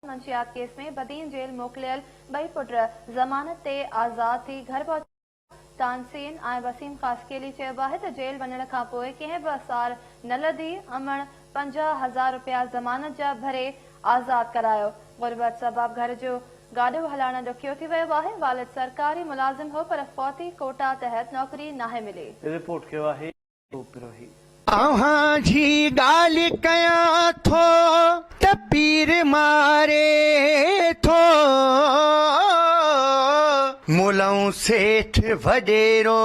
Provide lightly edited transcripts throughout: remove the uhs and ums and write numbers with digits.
منشيات case ۾ Badin jail موڪليل ٻئي پٽ ضمانت تي آزاد ٿي گهر پهچي ويا. تانسين ۽ وسيم خاصخيلي چيو آهي ته جيل وڃڻ کانپوء ڪنهن به سار نه لڌي، امڙ 50 هزار رپيا ضمانت جا ڀري آزاد ڪرايو، غربت سبب گهر جو گاڏو هلائڻ ڏکيو ٿي ويو آهي، والد سرڪاري ملازم هو پر فوتي ڪوٽا تحت نوڪري ناهي ملي. رپورٽ ڪيو آهي. پروهي. اوهان جي ڳالهه ڪيان ٿو ته پير ماري ٿو. مولائون سيٺ وڏيرو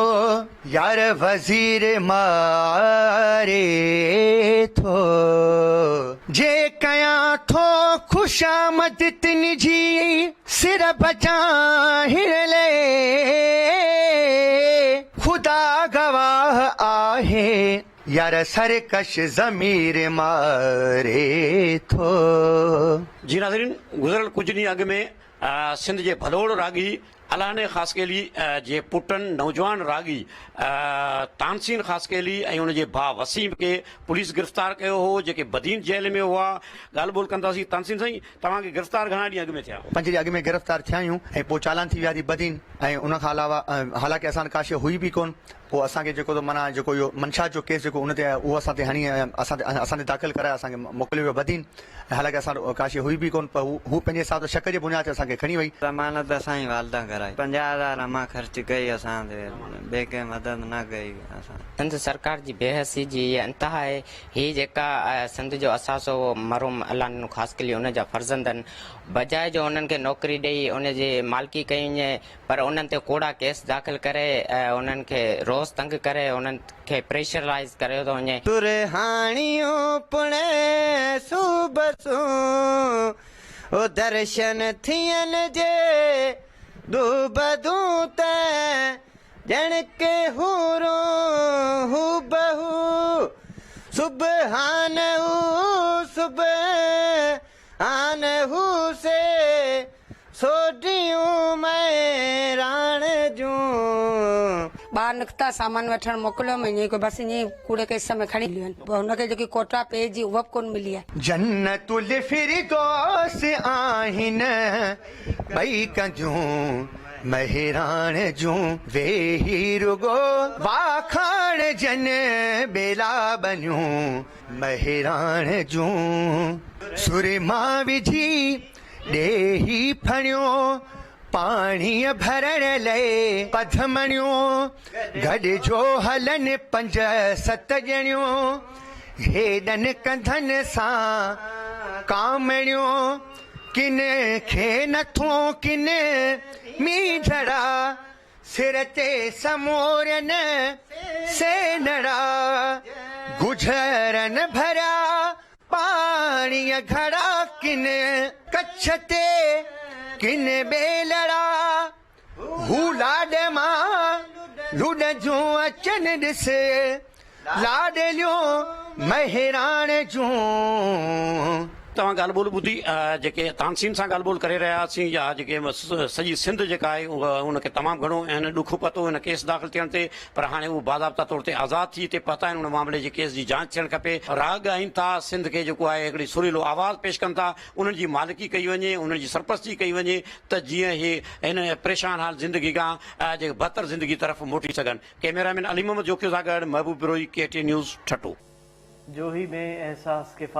يار وزير ماري ٿو. جي ڪيان ٿو خوشامد تن جي سر بچان لئي. خدا گواهه آهي يار سرڪش ضمير ماري ٿو. جي ناظرين گذريل ڪجهه ڏينهن اڳ ۾ سنڌ جي ڀلوڙ راڳي الاهني خاصخيلي جي پٽن نوجوان راڳي تانسين خاصخيلي ۽ ان جي ڀاء وسيم کي پوليس گرفتار ڪيو هو جيڪي بدين جيل ۾ هئا ڳالهه ٻولهه ڪنداسين تانسين سائين توهان کي گرفتار گهڻا ڏينهن اڳ ۾ ٿيا؟ پنج ڏينهن اڳ ۾ گرفتار ٿيا آهيون ۽ پوء چالان ٿي وياسين بدين ۽ ان کان علاوه حالانڪه اسان وٽ ڪا شيء هئي به ڪونه پوء اسان کي جيڪو ته معنيٰ جيڪو اهو منشات جو ڪيس جيڪو ان تي آيو اهو اسان تي هڻي ۽ اسان تي اسان تي داخل ڪرائي اسان کي موڪليو ويو بدين ۽ حالانڪه اسان وٽ ڪا شيء هئي به ڪونه پر هو پنهنجي حساب سان شڪ جي بنياد تي اسان کي کڻي وئي. ضمانت اسان جي والده ڪرائي. 50 هزار امان خرچ ڪئي اسان تي ٻي ڪنهن مدد نه ڪئي اسان. سنڌ سرڪار جي بيحسي جي هيء انتها آهي. هي جيڪا سنڌ جو اثاثو هو مرحوم الله ڏنو خاصخيلي ان جا فرزند آهن بجاء جو انهن کي نوڪري ڏئي ان جي مالڪي ڪئي وڃي پر انهن تي ڪوڙا ڪيس داخل ڪري انهن کي روز تنگ ڪري انهن کي پريشرلائيز ڪريو ٿو وڃي. سرهاڻيون پڻ صوبسون او درشن ٿين جي دوبدون ته ڄڻ ڪي حورون هوبهو سبحان هو سبحان هو سي سوڍيون مهراڻ جون. ٻاهر نڪتا سامان وٺڻ موڪليو ائين ڪو بس ائين ئي ڪوڙي ڪيس ۾ کڻي هليو وين پوء هن کي جيڪي ڪوٽا پي جي اها به ڪونه ملي آهي. جنت الفردوس آهن ٻئي ڪنڌيون مهراڻ جون ويهي رڳو واکاڻ جن ٻيلا ٻنيون مهراڻ جون سرما وجهي ڏيهي ڦڻيو پاڻيء ڀرڻ لئي پڌمڻيون گڏجو هلن پنج ست ڄڻيون هيڏن ڪنڌن سان ڪامڻيون ڪن کي نٿو ڪن مينجهڙا، سر تي سمورين سينڙا، گجرن ڀريا پاڻيء گهڙا، ڪن ڪڇ تي ڪن ٻيلڙا، هو لاڏ مان لڏنديون اچن ڏس لاڏليون مهراڻ جون. توهان ڳالهه ٻولهه ٻڌي جيڪي تانسين سان ڳالهه ٻولهه ڪري رهيا هئاسين يا جيڪي سڄي سنڌ جيڪا آهي ان کي تمام گهڻو هن ڏک پتو هن ڪيس داخل ٿيڻ تي پر هاڻي هو باضابطا طور تي آزاد ٿي هتي پهتا آهن ان معاملي جي ڪيس جي جاچ ٿيڻ کپي راڳ ڳائين ٿا سنڌ کي جيڪو آهي هڪڙي سريلو آواز پيش ڪن ٿا انهن جي مالڪي ڪئي وڃي انهن جي سرپرستي ڪئي وڃي ته جيئن هي هن پريشان حال زندگي کان جيڪي بهتر زندگي طرف موٽي سگهن. ڪئميرا مين علي محمد جوکيو سان گڏ Mehboob Brohi, K T news, Thatta. Johi ۾ Ehsaas ڪفايت.